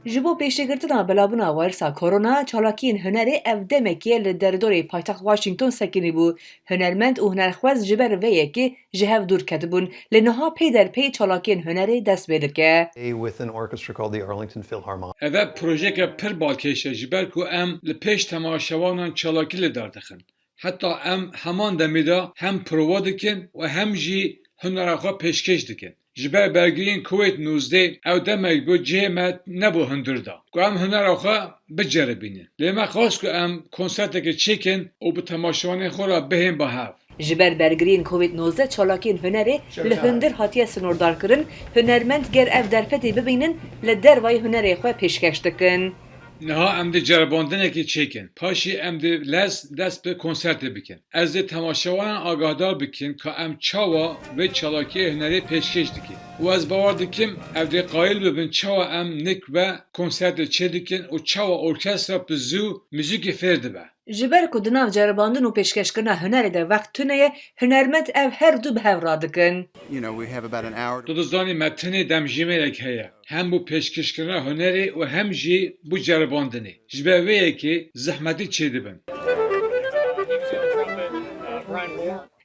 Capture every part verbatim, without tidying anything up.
Ji bo pêşêgirtina belavbûna vayrusa korona, çalakiyên hunerê ev demekê li derdorê paytext Washington sekinî bû. Hunermend û hunerxwez ji ber vê yekê ji hev dûr ketibûn. Lê niha pê der pê çalakiyên hunerê dest pê dike. With an orchestra called the Arlington Philharmonic. Ev e projeyeke pir balkêş e, ji ber ku em li pêş temaşevanan çalakî li dar dixin. Heta em heman demê de hem prova dikin û hem jî hunera xwe pêşkêş dikin. Ji ber bergiriyên Covid nûzdeh ew demek bû cihê me nebû hundir da ku em hunera xwe biceribînin. Lê me xwest ku em konserteke çêkin û bi temaşevanên xwe re bihên ba hev. Ji ber bergiriyên Covid nûzdeh çalakiyên hunerê li hundir hatiye sînordarkirin, hunermend ger ev derfetê bibînin, li dervayî hunerê xwe pêşkêş dikin. Niha em dê ceribandinekê çêkin. Paşê em dê lez dest bi konsertê bikin. Ez dê temaşevanan agahdar bikim ka em çawa vê çalakiyê hunerê pêşkêş dikin. Û ez bawer dikim ew dê qayîl bibin çawa em nik ve konsertê çêdikin û çawa orkestra bi zû muzîkê fêr dibe. Ji ber ku di nav ceribandin û pêşkêşkirina hunerê de wext tune ye, hunermend ev her du bi hev radikin. You know, we have about an hour. Tu dizanî me tenê demjimêrek heye. Hem bo pêşkêşkirina hunerê û hem jî bo ceribandinê. Ji ber vê yekê zehmetî çêdibin.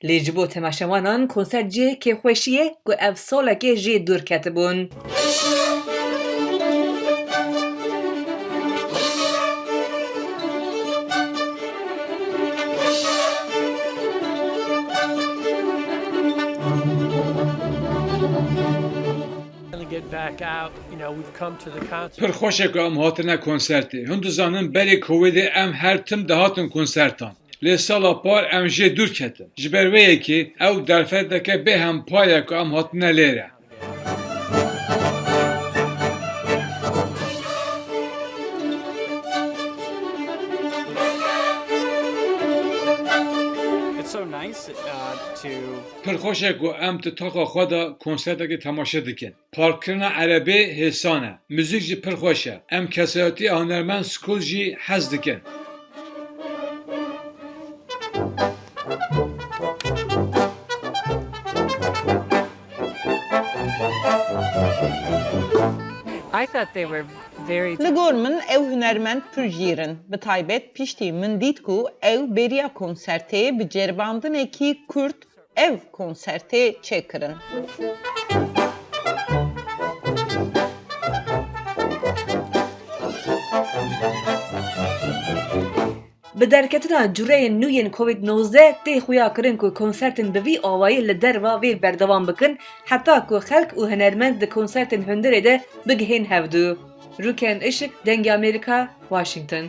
Lê ji bo temaşevanan konser cihê kêfxweşiyê ku ev salekê jê dûr ketibûn. Get back out, you know, we've come to the concert. Pir xweş e ku em hatine konsertê. Hûn dizanin berê Covidê em her tim dihatin konsertan. Lê sala par em jê dûr ketin. Ji ber vê yekê ew derfeteke bêhempa ye ku em hatine lêre. It's so nice, uh, to Pir xweş e ku em di taxa xwe de konsertekê temaşe dikin. Parkkirina erebê hêsan e. Muzîk jî pir xweş e. Em kesayetiya hunermend School jî hez dikin. I thought they were very Li gor min ew hunermend pir jîr in. Bi taybet piştî min dît ku ew beriya konsertê bi ceribandinekî kurt ev konsertê çêkirin. Bi derketina cureyên nû yên Covid nozdeh tê xuya kirin ku konsertên bi vî awayî li derva vê berdewam bikin, heta ku xelk û hunermend di konsertên hundirê de bigihên hevdû. Rûken Işık, Dengê Amerîka, Washington.